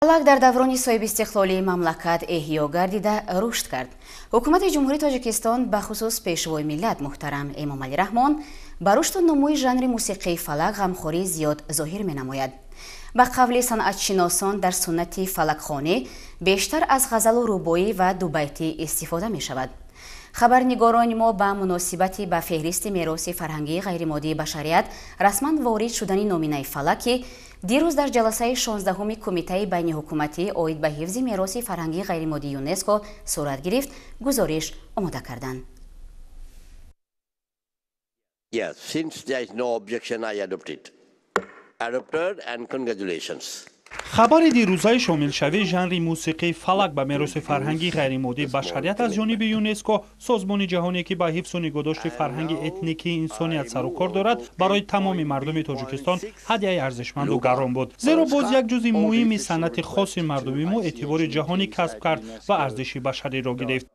Фалак дар даврони соҳибистиқлолии мамлакат эҳё гардида рушд кард. Ҳукумати Ҷумҳурии Тоҷикистон, бахусус Пешвои миллат муҳтарам Эмомалӣ Раҳмон, ба рушду нумӯи жанри мусиқии фалак ғамхории зиёд зоҳир менамояд. Ба қавли санъатшиносон, дар суннати фалакхонӣ бештар аз ғазалу рубоӣ ва дубайтӣ истифода мешавад. Хабарнигорони мо ба муносибати ба феҳристи мероси фарҳангии ғайримоддии башарият расман ворид шудани номинаи фалак, ки дирӯз дар ҷаласаи 16-уми Кумитаи байниҳукуматӣ оид ба ҳифзи мероси фарҳангии ғайримоддии ЮНЕСКО сурат гирифт, гузориш омода карданд. Yes, since there is no objection, I adopt it. Adopted and congratulations. Хабари дирӯзаи шомилшавии жанри мусиқии фалак ба мероси фарҳангии ғайримоддии башарият аз ҷониби ЮНЕСКО, созмони ҷаҳоне, ки ба ҳифзу нигоҳдошти фарҳанги этникии инсоният сарукор дорад, барои тамоми мардуми Тоҷикистон ҳадияи арзишманду гарон буд, зеро боз як ҷузъи муҳими санъати хоси мардуми мо эътибори ҷаҳонӣ касб кард ва арзиши башариро гирифт.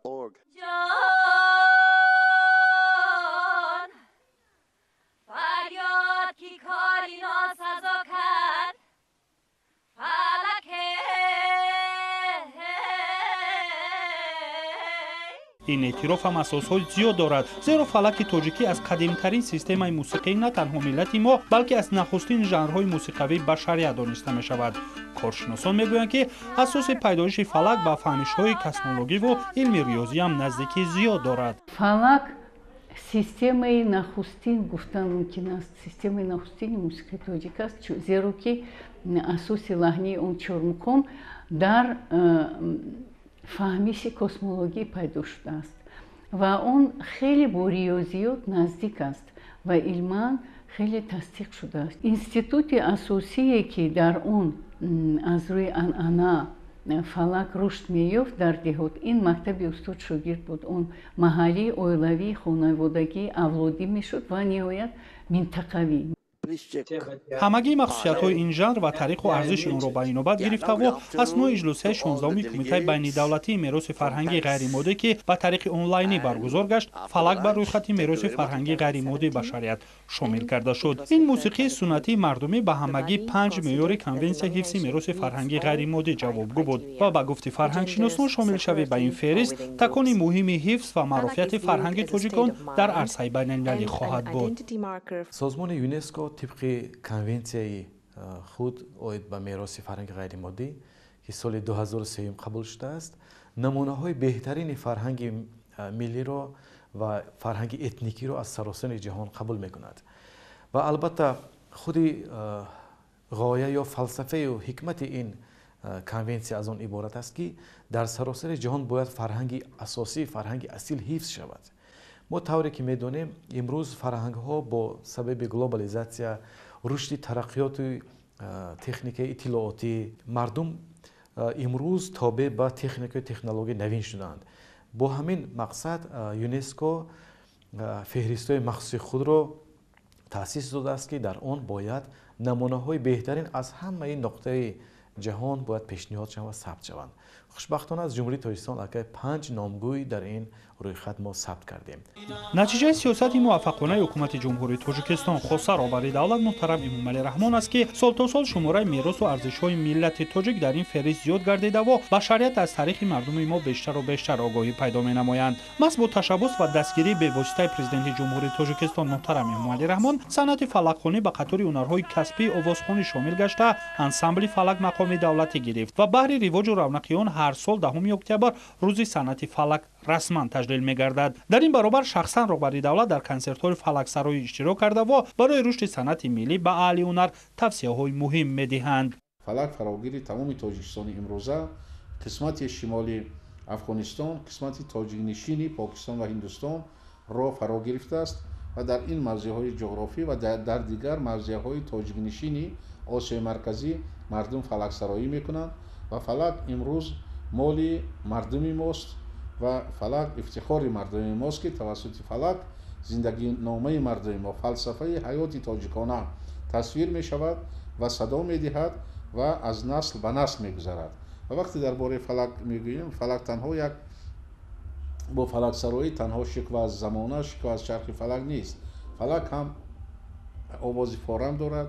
Ин эътироф ҳам асосҳои зиёд дорад, зеро фалаки тоҷикӣ аз қадимтарин системаи мусиқӣ на танҳо миллати мо, балки аз нахустин жанрҳои мусиқавии башарият дониста мешавад. Коршиносон мегӯянд, ки асоси пайдоиши фалак ба фаҳмишҳои космологиву илми риёзиам наздикии зиёд дорад. Фалак системаи нахустин гуфтан мумкин аст, системаи нахустини мусиқии тоҷик аст, зеро ки асоси лаҳнии он чормуқом дар фаҳмиши космологӣ пайдо шудааст ва он хеле бо риёзиёт наздик аст ва илман хеле тасдиқ шудааст. Институти асосие, ки дар он аз рӯи анъана фалак рушд меёфт дар деҳот, ин мактаби устод шогирд буд. Он маҳаллӣ, оилавӣ, хонаводагӣ, авлодӣ мешуд ва ниҳоят минтақавӣ. Ҳамагии махсусиятҳои ин жанр ва таъриху арзиши онро ба инобат гирифтаву аснои иҷлосияи 16-уми Кумитаи байнидавлатии мероси фарҳангии ғайримоддӣ, ки ба тариқи онлайнӣ баргузор гашт, фалак ба рӯйхати мероси фарҳангии ғайримоддии башарият шомил карда шуд. Ин мусиқии суннатии мардумӣ ба ҳамагӣ 5 меъёри Конвенсияи ҳифзи мероси фарҳангии ғайримоддӣ ҷавобгӯ буд ва ба гуфти фарҳангшиносон, шомилшавӣ ба ин феҳрист такони муҳими ҳифз ва маъруфияти фарҳанги тоҷикон дар арсаи байналмилалӣ хоҳад буд. Созмони ЮНЕСКО тибқи конвенсияи худ оид ба мероси фарҳанги ғайримоддӣ, ки соли 2003 қабул шудааст, намунаҳои беҳтарини фарҳанги миллиро ва фарҳанги этникиро аз саросари ҷаҳон қабул мекунад. Ва албатта худи ғоя ё фалсафаю ҳикмати ин конвенсия аз он иборат аст, ки дар саросари ҷаҳон бояд фарҳанги асосӣ, фарҳанги асил ҳифз шавад. Мо тавре ки медонем, имрӯз фарҳангҳо бо сабаби глобализатсия, рушди тараққиёти техникаи иттилоотӣ, мардум имрӯз тобеъ ба техникаи технологияи навин шудаанд. Бо ҳамин мақсад ЮНЕСКО феҳристҳои махсуси худро таъсис додааст, ки дар он бояд намунаҳои беҳтарин аз ҳамаи нуқтаи ҷаҳон бояд пешниҳод шаванд ва сабт шаванд. Хушбахтона, аз Ҷумҳурии Тоҷикистон аллакай 5 номгӯй дар ин рӯйхат мо сабт кардем. Натиҷаи сиёсати муваффақонаи ҳукумати Ҷумҳурии Тоҷикистон, хоса роҳбари давлат муҳтарам Эмомалӣ Раҳмон аст, ки сол то сол шумораи меросу арзишҳои миллати тоҷик дар ин феҳрист зиёд гардидаву башарият аз таърихи мардуми мо бештару бештар огоҳӣ пайдо менамоянд. Маҳз бо ташаббус ва дастгирии бевоситаи Президенти Ҷумҳурии Тоҷикистон муҳтарам Эмомалӣ Раҳмон санъати фалакхонӣ ба қатори ҳунарҳои касбии овозхонӣ шомил гашта, ансамбли фалак мақоми давлатӣ гирифт ва баҳри ривоҷу равнақи он ҳар сол 10 октябр рӯзи санъати фалак расман таҷлил мегардад. Дар ин баробар шахсан роҳбари давлат дар консертҳои фалаксароӣ иштирок кардаву барои рушди санъати миллӣ ба аҳли ҳунар тавсияҳои муҳим медиҳанд. Фалак фарогири тамоми Тоҷикистони имрӯза, қисмати шимоли Афғонистон, қисмати тоҷикнишини Покистон ва Ҳиндустонро фаро гирифтааст ва дар ин мавзеъҳои ҷуғрофӣ ва дар дигар мавзеъҳои тоҷикнишини Осиёи Марказӣ мардум фалаксароӣ мекунанд ва фалак имрӯз моли мардуми мост ва фалак ифтихори мардуми мост, ки тавассути фалак зиндагиномаи мардуми мо, фалсафаи ҳаёти тоҷикона тасвир мешавад ва садо медиҳад ва аз насл ба насл мегузарад. Ва вақте дар бораи фалак мегӯем, фалак танҳо як бо фалаксароӣ танҳо шиква аз замона, шиква аз чархи фалак нест. Фалак ҳам овози форам дорад,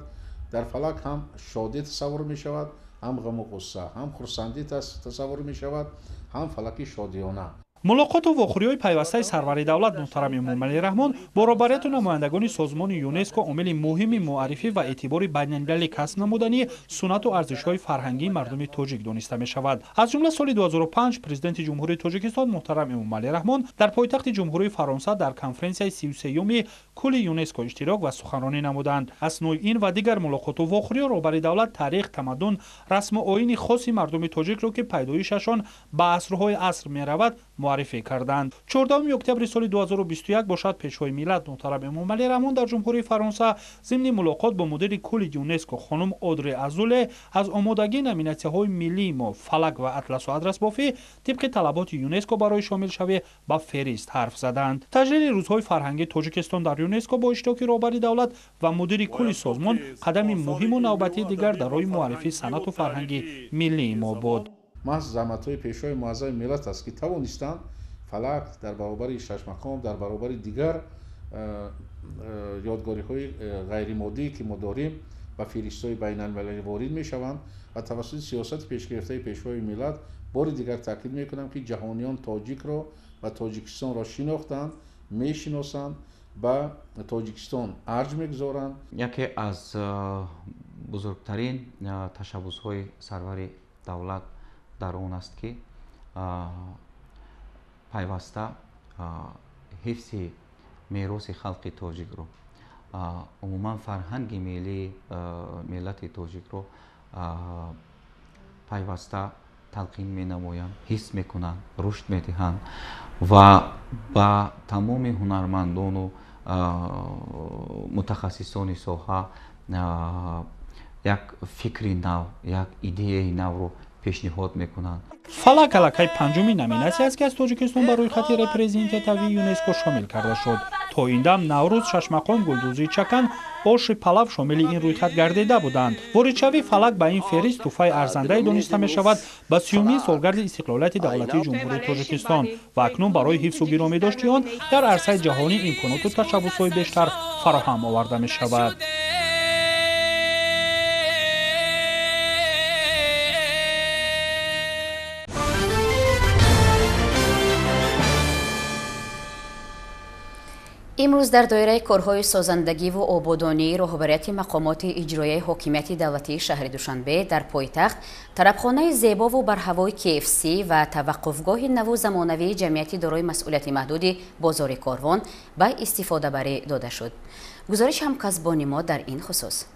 дар фалак ҳам шодӣ тасаввур мешавад, Ҳам ғаму ғусса, ҳам хурсандӣ тасаввур мешавад, ҳам фалаки шодиёна. Мулоқоту вохӯриҳои пайвастаи сарвари давлат муҳтарам Эмомалӣ Раҳмон бо роҳбарияту намояндагони созмони ЮНЕСКО омили муҳими муаррифӣ ва эътибори байналмилалӣ касб намудани суннату арзишҳои фарҳангии мардуми тоҷик дониста мешавад. Аз ҷумла соли 2005 президенти Ҷумҳурии Тоҷикистон муҳтарам Эмомалӣ Раҳмон дар пойтахти Ҷумҳурии Фаронса дар конференсияи 33-юми кулли ЮНЕСКО иштирок ва суханронӣ намуданд. Аснои ин ва дигар мулоқоту вохӯриҳо роҳбари давлат таърих, тамаддун, расму оини хоси мардуми тоҷикро, ки пайдоишашон ба асрҳои аср меравад, муаррифӣ карданд. 14 октябри соли 2021 бошад, пешвои миллат муҳтарам Эмомалӣ Раҳмон дар Ҷумҳурии Фаронса зимни мулоқот бо мудири кулли ЮНЕСКО хонум Одри Азуле аз омодагии номинатсияҳои миллии мо фалак ва атласу адрасбофӣ тибқи талаботи ЮНЕСКО барои шомилшавӣ ба феҳрист ҳарф заданд. Таҷлили рӯзҳои фарҳангии Тоҷикистон дар ЮНЕСКО бо иштироки роҳбари давлат ва мудири кулли созмон қадами муҳиму навбатии дигар дар роҳи муаррифии санъату фарҳанги миллии мо буд. Маҳз заҳматҳои пешвои муаззами миллат аст, ки тавонистанд фалак дар баробари шашмақом, дар баробари дигар ёдгориҳои ғайримоддие, ки мо дорем, ба феҳристҳои байналмилалӣ ворид мешаванд ва тавассути сиёсати пешгирифтаи пешвои миллат бори дигар таъкид мекунам, ки ҷаҳониён тоҷикро ва Тоҷикистонро шинохтанд, мешиносанд, ба Тоҷикистон арҷ мегузоранд. Яке аз бузургтарин ташаббусҳои сарвари давлат дар он аст, ки пайваста ҳифзи мероси халқи тоҷикро, умуман фарҳанги миллии миллати тоҷикро пайваста талқин менамоянд, ҳис мекунанд, рушд медиҳанд ва ба тамоми ҳунармандону мутахассисони соҳа як фикри нав, як идеяи навро пешниҳод мекунанд. Фалак аллакай панҷуми номинатсия аст, ки аз Тоҷикистон ба рӯйхати репрезентативии ЮНЕСКО шомил карда шуд. То ин дам Наврӯз, шашмақом, гулдӯзии чакан, оши палав шомили ин рӯйхат гардида буданд. Воридшавии фалак ба ин феҳрист тӯҳфаи арзандае дониста мешавад ба 30-умин солгарди истиқлолияти давлатии Ҷумҳурии Тоҷикистон ва акнун барои ҳифзу гиромӣ дошти он дар арсаи ҷаҳонӣ имконоту ташаббусҳои бештар фароҳам оварда мешавад. Имрӯз дар доираи корҳои созандагиву ободонии роҳбарияти мақомоти иҷроияи ҳокимияти давлатии шаҳри Душанбе дар пойтахт тарабхонаи зебову барҳавои KFC ва таваққуфгоҳи наву замонавии ҷамъияти дорои масъулияти маҳдуди бозори Корвон ба истифодабарӣ дода шуд. Гузориши ҳамкасбони мо дар ин хусус.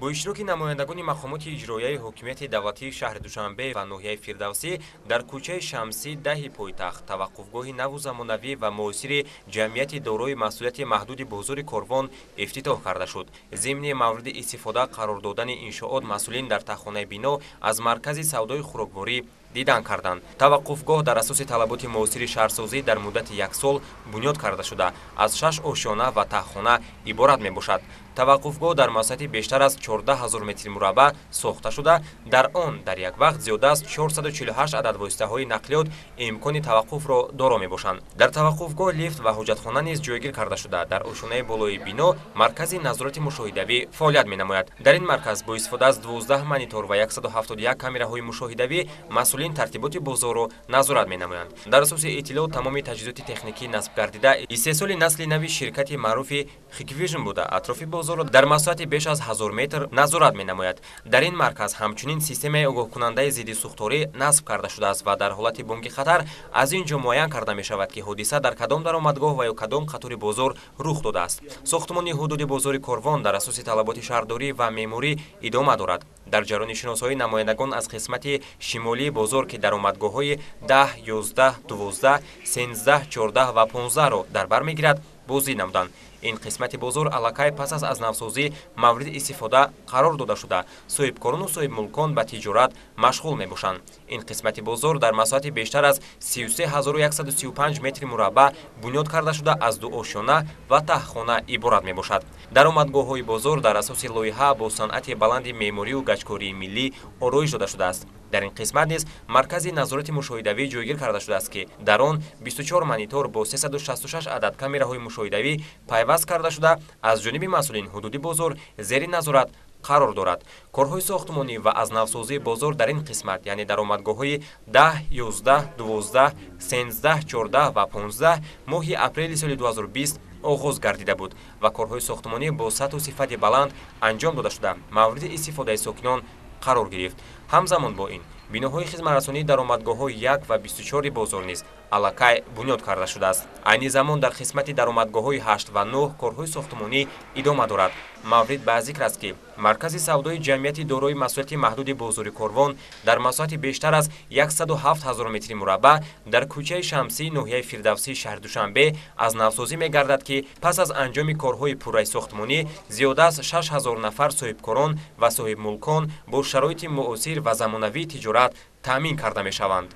Бо иштироки намояндагони мақомоти иҷроияи ҳокимияти давлатии шаҳри Душанбе ва ноҳияи Фирдавсӣ дар кӯчаи Шамсӣ даҳи пойтахт таваққуфгоҳи наву замонавӣ ва муосири ҷамъияти дорои масъулияти маҳдуди бозори Корвон ифтитоҳ карда шуд. Зимни мавриди истифода қарор додани иншоот масъулин дар таххонаи бино аз маркази савдои хӯрокворӣ дидан карданд. Таваққуфгоҳ дар асоси талаботи муосири шаҳрсозӣ дар муддати як сол бунёд карда шуда, аз 6 ошёна ва таҳхона иборат мебошад. Таваққуфгоҳ дар масоҳати бештар аз 14 000 метри мураббаъ сохта шуда, дар он дар як вақт зиёда аз 448 адад воситаҳои нақлиёт имкони таваққуфро доро мебошанд. Дар таваққуфгоҳ лифт ва ҳоҷатхона низ ҷойгир карда шуда, дар ошёнаи болои бино маркази назорати мушоҳидавӣ фаъолият менамояд. Дар ин марказ бо истифода аз 12 монитор ва 171 камераҳои мушоҳидавӣ масъулин тартиботи бозорро назорат менамоянд. Дар асоси иттилоот тамоми таҷҳизоти техникӣ насб гардида истеҳсоли насли нави ширкати маъруфи Hikvision буда, атрофи бозорро дар масоҳати беш аз 1000 метр назорат менамояд. Дар ин марказ ҳамчунин системаи огоҳкунандаи зидди сӯхторӣ насб карда шудааст ва дар ҳолати бонги хатар аз ин ҷо муайян карда мешавад, ки ҳодиса дар кадом даромадгоҳ ва ё кадом қатори бозор рух додааст. Сохтмони ҳудуди бозори Корвон дар асоси талаботи шаҳрдорӣ ва меъморӣ идома дорад. Дар ҷараёни шиносоӣ намояндагон аз қисмати шимолии бозор, ки даромадгоҳҳои 10, 11, 12, 13, 14 ва 15-ро дар бар мегирад, боздид намуданд. Ин қисмати бозор аллакай пас аз навсозӣ мавриди истифода қарор дода шуда, соҳибкорону соҳибмулкон ба тиҷорат машғул мебошанд. Ин қисмати бозор дар масоҳати бештар аз 33135 метри мураббаъ бунёд карда шуда, аз ду ошёна ва таҳхона иборат мебошад. Даромадгоҳҳои бозор дар асоси лоиҳа бо санъати баланди меъморию гачкории миллӣ ороиш дода шудааст. Дар ин қисмат низ маркази назорати мушоҳидавӣ ҷойгир карда шудааст, ки дар он 24 монитор бо 366 адад камераҳои мушоҳидавӣ пайваст карда шуда, аз ҷониби масъулин ҳудуди бозор зери назорат Қарор дорад. Корҳои сохтмонӣ ва аз навсозии бозор дар ин қисмат, яъне даромадгоҳҳои 10, 11, 12, 13, 14 ва 15 моҳи апрели соли 2020 оғоз гардида буд ва корҳои сохтмонӣ бо сатҳу сифати баланд анҷом дода шуда, мавриди истифодаи сокинон қарор гирифт. Ҳамзамон бо ин, биноҳои хизматрасонии даромадгоҳҳои 1 ва 24 бозор низ аллакай бунёд карда шудааст. Айни замон дар қисмати даромадгоҳҳои 8 ва 9 корҳои сохтмонӣ идома дорад. Маврид ба зикр аст, ки маркази савдои ҷамъияти дорои масъулияти маҳдуди бозори Корвон дар масоҳати бештар аз 107 ҳазор метри мураббаъ дар кӯчаи Шамсии ноҳияи Фирдавсии шаҳри Душанбе аз навсозӣ мегардад, ки пас аз анҷоми корҳои пурраи сохтмонӣ зиёда аз 6 ҳазор нафар соҳибкорон ва соҳибмулкон бо шароити муосир ва замонавии тиҷорат таъмин карда мешаванд.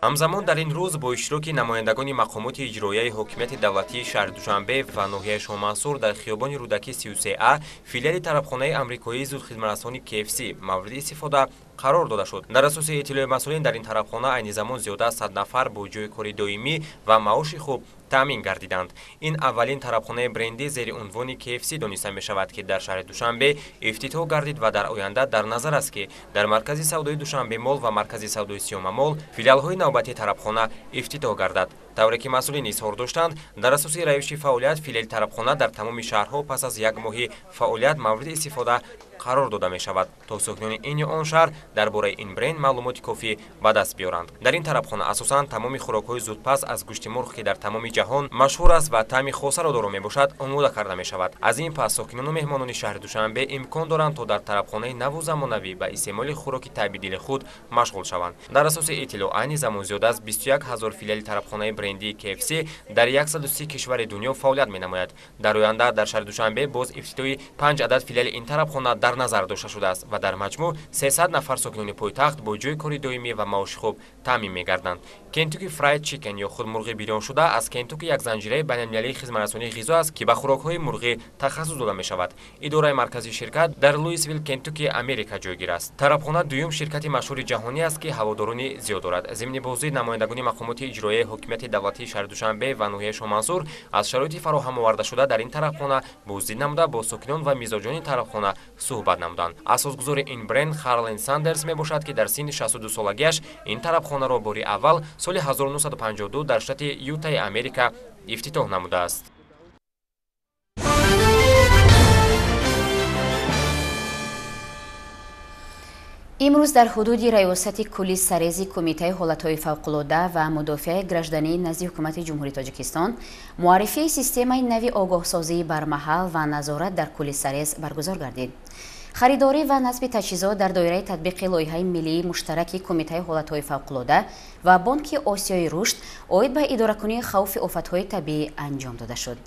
Ҳамзамон дар ин рӯз бо иштироки намояндагони мақомоти иҷроияи ҳокимияти давлатии шаҳри Душанбе ва ноҳияи Шоҳмансур дар хиёбони Рӯдакӣ 33А филиали тарабхонаи амрикоии зудхизматрасони KFC мавриди истифода қарор дода шуд. Дар асоси иттилои масъулин, дар ин тарабхона айни замон зиёда аз 100 нафар бо ҷойи кори доимӣ ва маоши хуб таъмин гардиданд. Ин аввалин тарабхонаи брендӣ зери унвони KFC дониста мешавад, ки дар шаҳри Душанбе ифтитоҳ гардид ва дар оянда дар назар аст, ки дар маркази савдои Душанбе Мол ва маркази савдои Сиёма Мол филиалҳои навбатии тарабхона ифтитоҳ гардад. Тавре ки масъулин изҳор доштанд, дар асоси равиши фаъолият филиали тарабхона дар тамоми шаҳрҳо пас аз як моҳи фаъолият мавриди истифода қарор дода мешавад, то сокинони ин ё он шаҳр дар бораи ин бренд маълумоти кофӣ ба даст биёранд. Дар ин тарабхона асосан тамоми хӯрокҳои зудпаз аз гӯшти мурғ, ки дар тамоми ҷаҳон машҳур аст ва таъми хосаро доро мебошад, омода карда мешавад. Аз ин пас сокинону меҳмонони шаҳри Душанбе имкон доранд, то дар тарабхонаи наву замонавӣ ба истеъмоли хӯроки таъби дили худ машғул шаванд. Дар асоси иттилоъ, айни замон зиёда аз 21 ҳазор филиали тарабхонаи брендии KFC дар 130 кишвари дунё фаъолият менамояд. Дар оянда дар шаҳри Душанбе боз ифтитоҳи 5 адад филиали ин тарабхона дар назар дошта шудааст ва дар маҷмӯъ 300 нафар сокинони пойтахт бо ҷойи кори доимӣ ва маоши хуб таъмин мегарданд. Кентуки Fried Chicken ё худмурғи бирёншуда аз Кентуки як занҷираи байналмилалии хизматрасонии ғизо аст, ки ба хӯрокҳои мурғӣ тахассус дода мешавад. Идораи марказии ширкат дар Луисвилл, Кентуки, Америка ҷойгир аст. Тарабхона дуюм ширкати машҳури ҷаҳонӣ аст, ки ҳаводорони зиёд дорад. Зимни боздид намояндагони мақомоти иҷроияи ҳокимияти давлатии шаҳри Душанбе ва ноҳияи Шоҳмансур аз шароити фароҳам овардашуда дар ин тарабхона боздид намуда, бо сокинон ва мизоҷони тарабхона суҳбат намуданд. Асосгузори ин бренд Харлен Сандерс мебошад, ки дар синни 62 солагиаш ин тарабхонаро бори аввал соли 1952 дар штати Ютаи Америка ифтитоҳ намудааст. Имрӯз дар ҳудуди раёсати кулли сарези Кумитаи ҳолатҳои фавқулода ва мудофиаи граждании назди Ҳукумати Ҷумҳурии Тоҷикистон муаррифии системаи нави огоҳсозии бармаҳал ва назорат дар кулли сарез баргузор гардид. Харидорӣ ва насби таҷҳизот дар доираи татбиқи лоиҳаи миллии муштараки Кумитаи ҳолатҳои фавқулода ва Бонки Осиёи Рушд оид ба идоракунии хавфи офатҳои табиӣ анҷом дода шуд.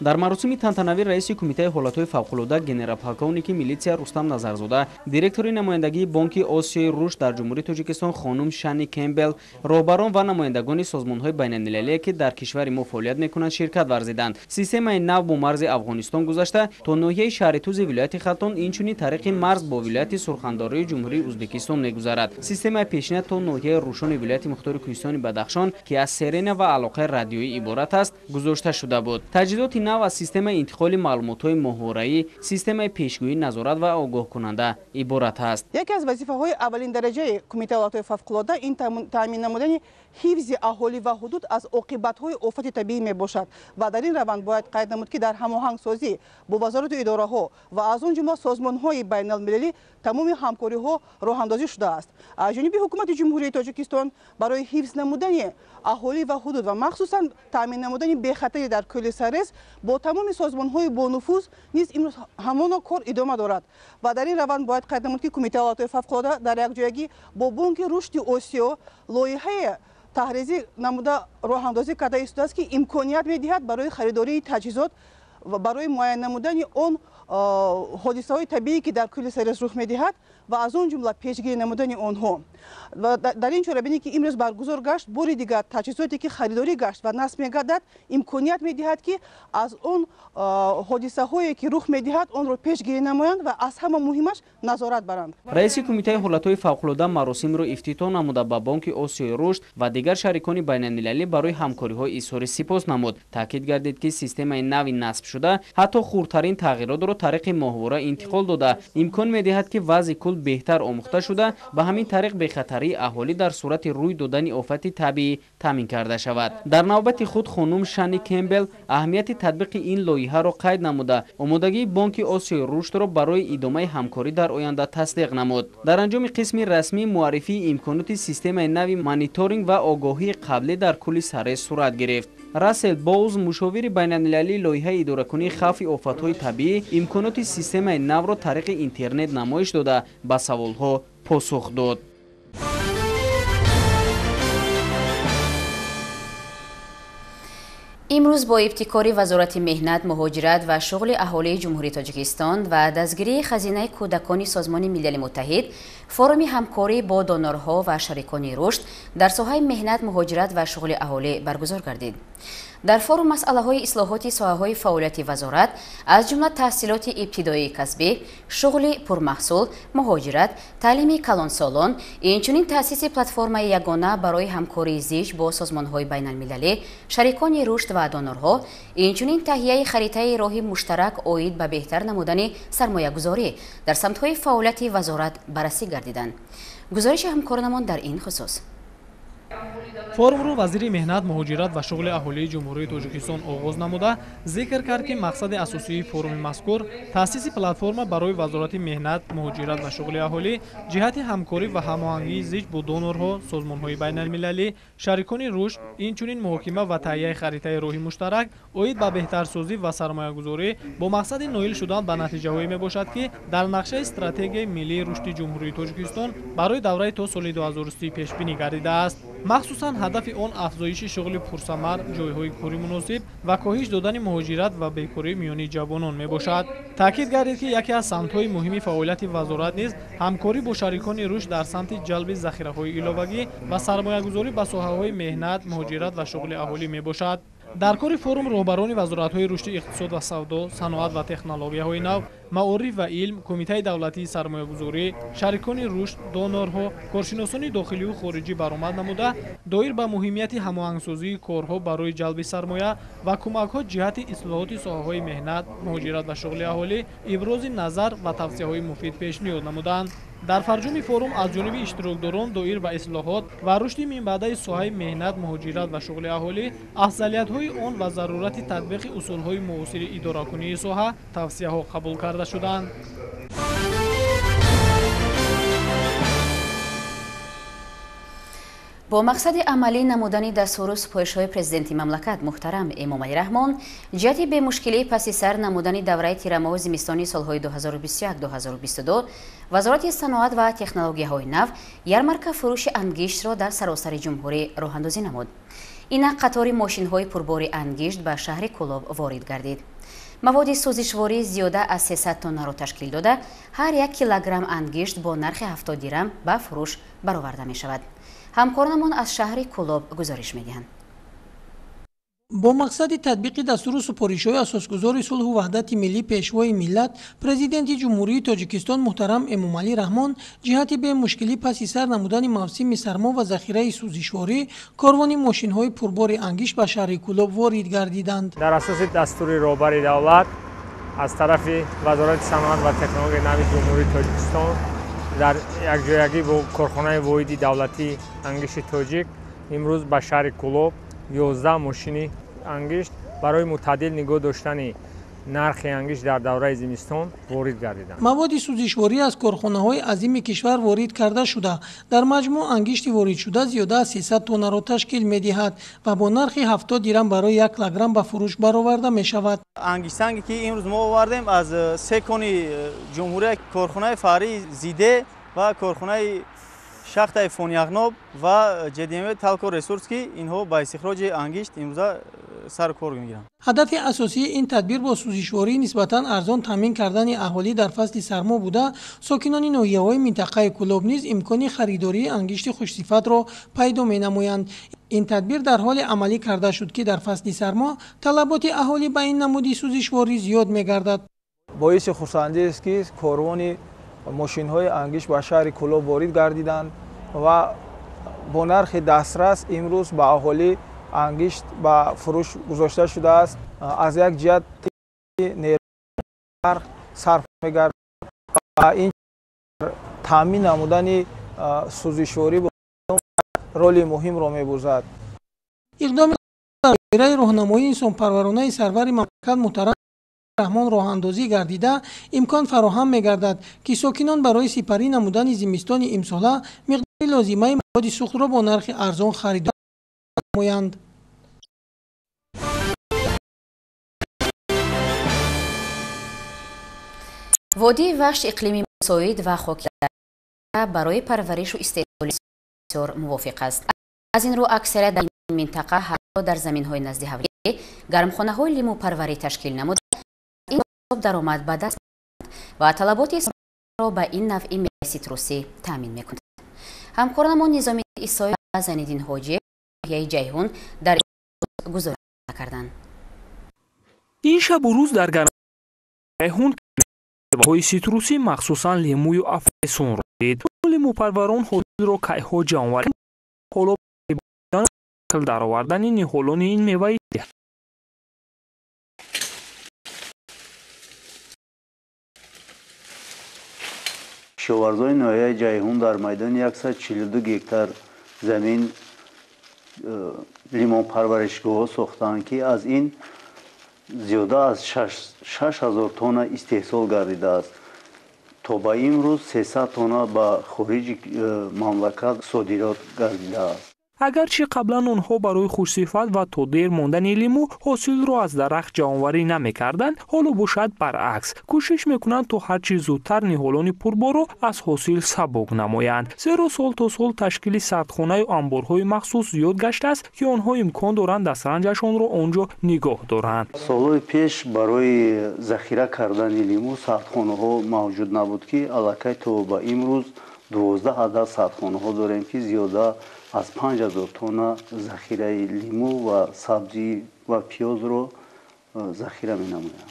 Дар маросими тантанавӣ раиси Кумитаи ҳолатҳои фавқулода генерал-полковники милитсия Рустам Назарзода, директори намояндагии Бонки Осиёи Рушд дар Ҷумҳурии Тоҷикистон хонум Шани Кембел, роҳбарон ва намояндагони созмонҳои байналмилалие, ки дар кишвари мо фаъолият мекунанд, ширкат варзиданд. Системаи нав бо марзи Афғонистон гузашта то ноҳияи Шаҳритузи вилояти Хатлон, инчунин тариқи марз бо вилояти Сурхандарёи Ҷумҳурии Ӯзбекистон мегузарад. Системаи пешина то ноҳияи Рӯшони вилояти Мухтори Кӯҳистони Бадахшон, ки аз сирена ва алоқаи радиоӣ иборат аст, гузошта шуда буд. Таҷҳизоти нав аз системаи интиқоли маълумотҳои моҳвораӣ, системаи пешгӯӣ, назорат ва огоҳкунанда иборат аст. Яке аз вазифаҳои аввалин дараҷаи Кумитаи ҳолатҳои фавқулода ин таъмин намудани ҳифзи аҳолӣ ва ҳудуд аз оқибатҳои офати табиӣ мебошад ва дар ин раванд бояд қайд намуд, ки дар ҳамоҳангсозӣ бо вазорату идораҳо ва аз он ҷумла созмонҳои байналмилалӣ тамоми ҳамкориҳо роҳандозӣ шудааст. Аз ҷониби Ҳукумати Ҷумҳурии Тоҷикистон барои ҳифз намудани аҳолӣ ва ҳудуд ва махсусан таъмин намудани бехатарӣ дар кӯли сарез бо тамоми созмонҳои бонуфуз низ имрӯз ҳамоно кор идома дорад ва дар ин раванд бояд қайд намуд, ки Кумитаи ҳолатҳои фавқулода дар якҷоягӣ бо Бонки Рушди Осиё лоиҳаи таҳризӣ намуда роҳандозӣ карда истодааст, ки имконият медиҳад барои харидории таҷҳизот ва барои муайян намудани он ҳодисаҳои табиӣ, ки дар кӯли Сарез рух медиҳад ва аз он ҷумла пешгирӣ намудани онҳо. Ва дар ин чорабинӣ, ки имрӯз баргузор гашт, бори дигар таҷҳизоте, ки харидорӣ гашт ва насб мегардад, имконият медиҳад, ки аз он ҳодисаҳое, ки рух медиҳад, онро пешгирӣ намоянд ва аз ҳама муҳимаш назорат баранд. Раиси Кумитаи ҳолатҳои фавқулода маросимро ифтитоҳ намуда, ба Бонки Осиёи рушд ва дигар шарикони байналмилалӣ барои ҳамкориҳо изҳори сипос намуд. Таъкид гардид, ки системаи нави насбшуда ҳатто хурдтарин тағйиротро тариқи моҳвора интиқол дода, имкон медиҳад, ки вазъи кул беҳтар омӯхта шуда, ба ҳамин тариқ бехатарии аҳолӣ дар сурати рӯй додани офати табиӣ таъмин карда шавад. Дар навбати худ хонум Шани Кембел аҳамияти татбиқи ин лоиҳаро қайд намуда, омодагии Бонки Осиёи рушдро барои идомаи ҳамкорӣ дар оянда тасдиқ намуд. Дар анҷоми қисми расмӣ муаррифии имконоти системаи нави мониторинг ва огоҳии қаблӣ дар кӯли Сарез сурат гирифт. Рассел Боуз, мушовири байналмилалии лоиҳаи идоракунии хавфи офатҳои табиӣ, имконоти системаи навро тариқи интернет намоиш дода, ба саволҳо посух дод. Имрӯз бо ибтикори Вазорати меҳнат, муҳоҷират ва шуғли аҳолии Ҷумҳурии Тоҷикистон ва дастгирии Хазинаи кӯдакони Созмони Милали Муттаҳид форуми ҳамкорӣ бо донорҳо ва шарикони рушд дар соҳаи меҳнат, муҳоҷират ва шуғли аҳолӣ баргузор гардид. Дар форум масъалаҳои ислоҳоти соҳаҳои фаъолияти вазорат, аз ҷумла таҳсилоти ибтидоии касбӣ, шуғли пурмаҳсул, муҳоҷират, таълими калонсолон, инчунин таъсиси платформаи ягона барои ҳамкории зич бо созмонҳои байналмилалӣ, шарикони рушд ва донорҳо, инчунин таҳияи харитаи роҳи муштарак оид ба беҳтар намудани сармоягузорӣ дар самтҳои фаъолияти вазорат баррасӣ гардиданд. Гузориши ҳамкоронамон дар ин хусус. Форумро вазири меҳнат, муҳоҷират ва шуғли аҳолии Ҷумҳурии Тоҷикистон оғоз намуда, зикр кард, ки мақсади асосии форуми мазкур таъсиси платформа барои Вазорати меҳнат, муҳоҷират ва шуғли аҳолӣ ҷиҳати ҳамкорӣ ва ҳамоҳангии зич бо донорҳо, созмонҳои байналмилалӣ, шарикони рушд, инчунин муҳокима ва таҳияи харитаи роҳи муштарак оид ба беҳтарсозӣ ва сармоягузорӣ бо мақсади ноил шудан ба натиҷаҳое мебошад, ки дар нақшаи стратегияи миллии рушди Ҷумҳурии Тоҷикистон барои давраи то соли 2030 пешбинӣ гардидааст. Махсусан ҳадафи он афзоиши шуғли пурсамар, ҷойҳои кори муносиб ва коҳиш додани муҳоҷират ва бекории миёни ҷавонон мебошад. Таъкид гардид, ки яке аз самтҳои муҳими фаъолияти вазорат низ ҳамкорӣ бо шарикони рушд дар самти ҷалби захираҳои иловагӣ ва сармоягузорӣ ба соҳаҳои меҳнат, муҳоҷират ва шуғли аҳолӣ мебошад. Дар кори форум роҳбарони вазоратҳои рушди иқтисод ва савдо, саноат ва технологияҳои нав, маориф ва илм, Кумитаи давлатии сармоягузорӣ, шарикони рушд, донорҳо, коршиносони дохилию хориҷӣ баромад намуда, доир ба муҳимияти ҳамоҳангсозии корҳо барои ҷалби сармоя ва кӯмакҳо ҷиҳати ислоҳоти соҳаҳои меҳнат, муҳоҷират ва шуғли аҳолӣ ибрози назар ва тавсияҳои муфид пешниҳод намуданд. Дар фарҷоми форум аз ҷониби иштирокдорон доир ба ислоҳот ва рушди минбаъдаи соҳаи меҳнат, муҳоҷират ва шуғли аҳолӣ, афзалиятҳои он ва зарурати татбиқи усулҳои муосири идоракунии соҳа тавсияҳо қабул карда шуданд. Бо мақсади амалӣ намудани дастуру супоришҳои президенти мамлакат муҳтарам Эмомалӣ Раҳмон ҷиҳати бемушкилӣ паси сар намудани давраи тирамоҳу зимистони солҳои 2021-2022 Вазорати саноат ва технологияҳои нав ярмарка фурӯши ангиштро дар саросари ҷумҳурӣ роҳандозӣ намуд. Инак қатори мошинҳои пурбори ангишт ба шаҳри Кӯлоб ворид гардид. Маводи сӯзишворӣ зиёда аз 300 тоннаро ташкил дода, ҳар як килограмм ангишт бо нархи 70 дирам ба фурӯш бароварда мешавад. Ҳамкоронамон аз шаҳри Кӯлоб гузориш медиҳанд. Бо мақсади татбиқи дастуру супоришҳои асосгузори сулҳу ваҳдати миллӣ, пешвои миллат, президенти Ҷумҳурии Тоҷикистон муҳтарам Эмомалӣ Раҳмон ҷиҳати бемушкилӣ паси сар намудани мавсими сармо ва захираи сӯзишворӣ корвони мошинҳои пурбори ангишт ба шаҳри Кӯлоб ворид гардиданд. Дар асоси дастури роҳбари давлат аз тарафи Вазорати саноат ва технологияи нави Ҷумҳурии Тоҷикистон дар якҷоягӣ бо корхонаи воҳиди давлатии ангишти тоҷик имрӯз ба шаҳри Кӯлоб 11 мошини ангишт барои мӯътадил нигоҳ доштани нархи ангишт дар давраи зимистон ворид гардиданд. Маводи сӯзишворӣ аз корхонаҳои азими кишвар ворид карда шуда, дар маҷмӯъ ангишти воридшуда зиёда аз 300 тоннаро ташкил медиҳад ва бо нархи 70 дирам барои 1 килограмм ба фурӯш бароварда мешавад. Ангиштсанге ки имрӯз мо овардем аз се кони ҷумҳурия, корхонаи фаръии Зиде ва корхонаи Шахтаи Фонияғноб ва ҶДМ Талко Ресурс, ки инҳо ба истихроҷи ангишт имрӯза сару кор мегиранд. Ҳадафи асосии ин тадбир бо сӯзишвории нисбатан арзон таъмин кардани аҳолӣ дар фасли сармо буда, сокинони ноҳияҳои минтақаи Кӯлоб низ имкони харидории ангишти хушсифатро пайдо менамоянд. Ин тадбир дар ҳоле амалӣ карда шуд, ки дар фасли сармо талаботи аҳолӣ ба ин намуди сӯзишворӣ зиёд мегардад. Боиси хурсандиест, ки корвони мошинҳои ангишт ба шаҳри Кӯлоб ворид гардиданд ва бо нархи дастрас имрӯз ба аҳолӣ ангишт ба фурӯш гузошта шудааст. Аз як ҷиҳат нерӯи барқ сарф мегардад ва ин таъмин намудани сӯзишворӣ роли муҳимро мебозад. Иқдоми дар доираи роҳнамоии инсонпарваронаи сарвари мамлакат муҳтарам Раҳмон роҳандозӣ гардида, имкон фароҳам мегардад, ки сокинон барои сипарӣ намудани зимистони имсола миқдори лозимаи маводи сӯхтро бо нархи арзон харидорӣ намоянд. Водии Вахш иқлими мусоид ва хоки барои парваришу истеҳсоли бисёр мувофиқ аст. Аз ин рӯ аксарият дар ин минтақа ҳатто дар заминҳои назди ҳавлӣ гармхонаҳои лимӯпарварӣ ташкил намуда, ин даромад ба даст ва талаботи ро ба ин навъи меваи ситрусӣ таъмин мекунад. Ҳамкоронамон Низоми Исоев ва Зайниддин Ҳоҷиев ноҳияи Ҷайҳун дар гузориш карданд. Ин шабу рӯз дар Ҷайҳун меваҳои ситрусӣ, махсусан лимӯю афесунро дид. Лимӯпарварон ҳосилро кайҳо ҷамъоварӣ, ҳоло даровардани ниҳолони ин меваи Кишоварзони ноҳияи Ҷайҳун дар майдони 142 гектар замин лимонпарваришгоҳҳо сохтанд, ки аз ин зиёда аз 6000 тонна истеҳсол гардидааст. То ба имрӯз 300 тонна ба хориҷи мамлакат содирот гардидааст. Агарчи қаблан онҳо барои хушсифат ва то дер мондани лимӯ ҳосилро аз дарахт ҷамъоварӣ намекарданд, ҳоло бошад баръакс кӯшиш мекунанд то ҳарчи зудтар ниҳолони пурборро аз ҳосил сабук намоянд. Зеро сол то сол ташкили сардхонаю амборҳои махсус зиёд гаштааст, ки онҳо имкон доранд дастранҷашонро он ҷо нигоҳ доранд. Солҳои пеш барои захира кардани лимӯ сардхонаҳо мавҷуд набуд, ки аллакай то ба имрӯз 12 адад сардхонаҳо дорем, ки зиёда аз 5000 тонна захираи лимӯ ва сабзӣ ва пиёзро захира менамоянд.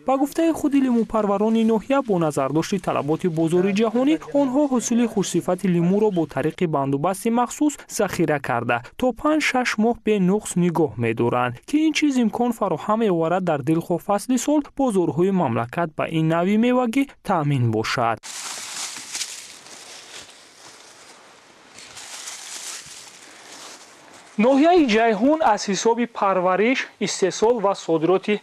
Ба гуфтаи худи лимӯпарварони ноҳия, бо назардошти талаботи бозори ҷаҳонӣ онҳо ҳосили хушсифати лимӯро бо тариқи бандубасти махсус захира карда то 5-6 моҳ бенуқс нигоҳ медоранд, ки ин чиз имкон фароҳам меоварад дар дилхоҳ фасли сол бозорҳои мамлакат ба ин навъи мевагӣ таъмин бошад. Ноҳияи Ҷайҳун аз ҳисоби парвариш, истеҳсол ва содироти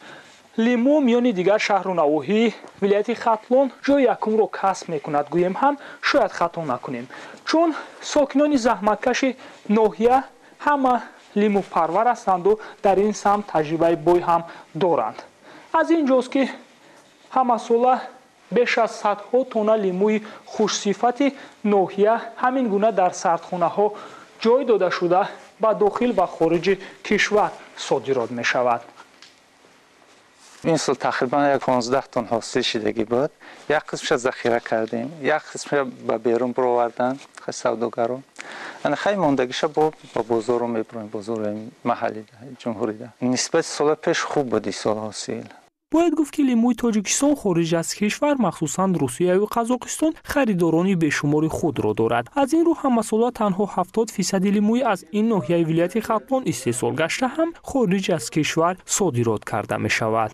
лимӯ миёни дигар шаҳру навоҳии вилояти Хатлон ҷои якумро касб мекунад, гӯем ҳам шояд хато накунем, чун сокинони заҳматкаши ноҳия ҳама лимӯпарвар ҳастанду дар ин самт таҷрибаи бой ҳам доранд. Аз ин ҷост, ки ҳамасола беш аз садҳо тонна лимӯи хушсифати ноҳия ҳамин гуна дар сардхонаҳо ҷой дода шуда ба дохил ва хориҷи кишвар содирот мешавад. Ин сол тақрибан 15 тонн ҳосил шидагӣ буд. Як қисмша захира кардем, як қисмша ба берун баровардан савдогарон. Ана хай мондагиша бо ба бозору мебурем, бозори маҳалли ҷумҳурида. Нисбати сола пеш хуб буд ин сол ҳосил. Бояд гуфт, ки лимӯи Тоҷикистон хориҷ аз кишвар, махсусан Русияю Қазоқистон, харидорони бешумори худро дорад. Аз ин рӯ ҳамасола танҳо 70% лимӯи аз ин ноҳияи вилояти Хатлон истеҳсол гашта ҳам хориҷ аз кишвар содирот карда мешавад.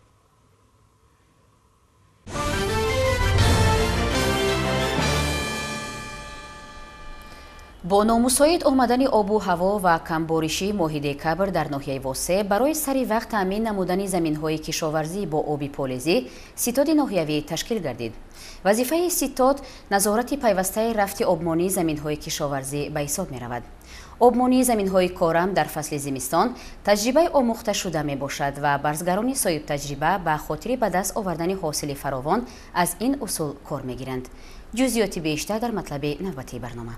Бо номусоид омадани обу ҳаво ва камборишии моҳи декабр дар ноҳияи Восе барои сари вақт таъмин намудани заминҳои кишоварзӣ бо оби полезӣ ситоди ноҳиявӣ ташкил гардид. Вазифаи ситод назорати пайвастаи рафти обмонии заминҳои кишоварзӣ ба ҳисоб меравад. Обмонии заминҳои корам дар фасли зимистон таҷрибаи омӯхташуда мебошад ва барзгарони соҳибтаҷриба ба хотири ба даст овардани ҳосили фаровон аз ин усул кор мегиранд. Ҷузъиёти бештар дар матлаби навбатии барнома.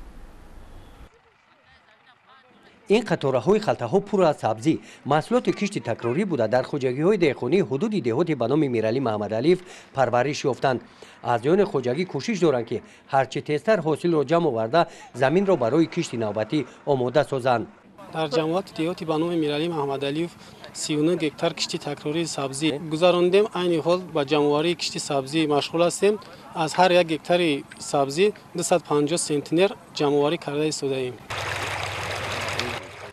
Ин қатораҳои халтаҳо пур аз сабзӣ, маҳсулоти кишти такрорӣ буда, дар хоҷагиҳои деҳқонии ҳудуди деҳоти ба номи Миралӣ Маҳамадалиев парвариш ёфтанд. Аъзоёни хоҷагӣ кӯшиш доранд, ки ҳарчи тезтар ҳосилро ҷамъ оварда, заминро барои кишти навбатӣ омода созанд. Дар ҷамоати деҳоти ба номи Миралӣ Маҳамадалиев 39 гектар кишти такрории сабзӣ гузарондем. Айни ҳол ба ҷамъоварии кишти сабзӣ машғул ҳастем. Аз ҳар як гектари сабзӣ 250 сентнер ҷамъоварӣ карда истодаем.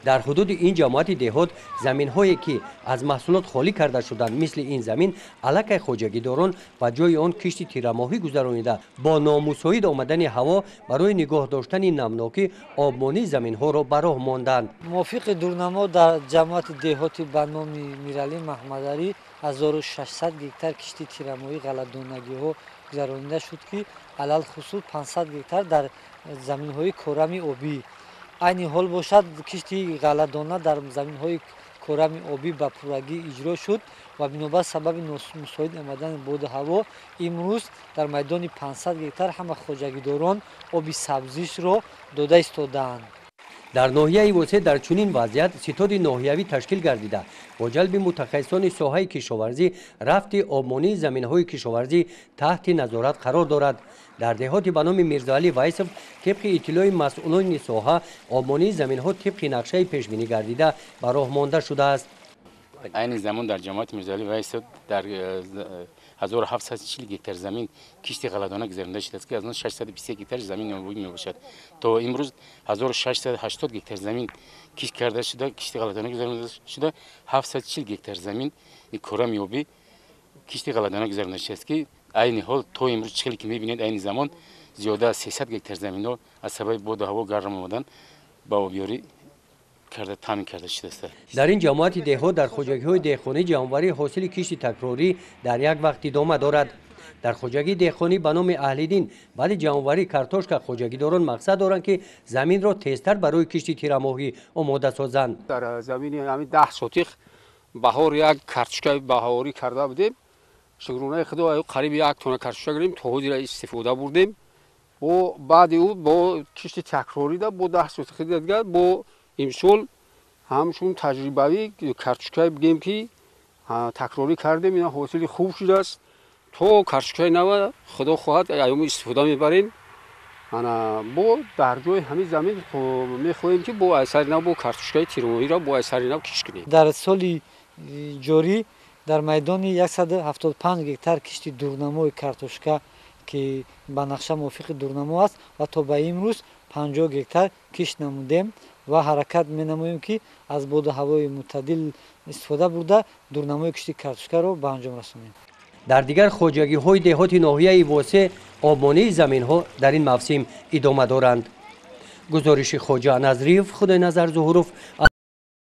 Дар ҳудуди ин ҷамоати деҳот заминҳое ки аз маҳсулот холӣ карда шуданд, мисли ин замин, аллакай хоҷагидорон ба ҷои он кишти тирамоҳӣ гузаронида, бо номусоид омадани ҳаво барои нигоҳ доштани намнокӣ обмонии заминҳоро ба роҳ монданд. Мувофиқи дурнамо дар ҷамоати деҳоти ба номи Миралӣ Маҳмадалӣ 1600 гектар кишти тирамоҳӣ ғалладонагиҳо гузаронида шуд, ки алалхусус 500 гектар дар заминҳои корами обӣ. Айни ҳол бошад, кишти ғалладона дар заминҳои корами обӣ ба пуррагӣ иҷро шуд ва бинобар сабаби номусоид омадани боду ҳаво имрӯз дар майдони 500 гектар ҳама хоҷагидорон оби сабзишро дода истодаанд. Дар ноҳияи Восеъ дар чунин вазъият ситоди ноҳиявӣ ташкил гардида, бо ҷалби мутахассисони соҳаи кишоварзӣ рафти обмонии заминҳои кишоварзӣ таҳти назорат қарор дорад. Дар деҳоти ба номи Мирзоалӣ Вайсов тибқи иттилои масъулони соҳа обмонии заминҳо тибқи нақшаи пешбинӣ гардида ба роҳ монда шудааст. Айни замон дар ҷамоати Мирзоалӣ Вайсов дар 1740 гектар замин кишти ғалладона гузаронида шудааст, ки аз он 621 гектар замин обӣ мебошад. То имрӯз 1680 гектар замин кишт карда шуда, кишти ғалладона гузаронида шуда, 740 гектар замин корами обӣ кишти ғалладона гузаронида шудааст, ки айни ҳол то имрӯз чӣ хеле ки мебинед, айни замон зиёда аз 300 гектар заминҳо аз сабаби боду ҳаво гарм омадан ба обёрӣ карда таъмин карда шудааст. Дар ин ҷамоати деҳот дар хоҷагиҳои деҳқонӣ ҷамъоварии ҳосили кишти такрорӣ дар як вақт идома дорад. Дар хоҷагии деҳқонӣ ба номи Аҳлиддин баъди ҷамъоварии картошка хоҷагидорон мақсад доранд, ки заминро тезтар барои кишти тирамоҳӣ омода созанд. Дар замини ҳамин 10 сотих баҳор як картошкаи баҳорӣ карда будем. Шукронаи Худо қариб 1 тонна картошка гирем, то ҳозира истифода бурдем. Бо баъди ӯ бо кишти такрорида бо 10 сотихи дигар бо имсол ҳамчун таҷрибавӣ картошкае бигем, ки такрорӣ кардем, ина ҳосили хуб шудааст. То картошкаи нава Худо хоҳад айёми истифода мебарем. Ана бо дар ҷои ҳамин замин мехоҳем, ки бо айсари нав бо картошкаи тирамоҳиро бо айсари нав кишт кунем. Дар соли ҷорӣ дар майдони 175 гектар кишти дурнамои картошка, ки ба нақша мувофиқи дурнамо аст, ва то ба имрӯз 50 гектар кишт намудем ва ҳаракат менамоем, ки аз боду ҳавои мӯътадил истифода бурда дурнамои кишти картошкаро ба анҷом расонем. Дар дигар хоҷагиҳои деҳоти ноҳияи Восеъ обмонии заминҳо дар ин мавсим идома доранд. Гузориши Хоҷа Назриев, Худойназар Зуҳуров.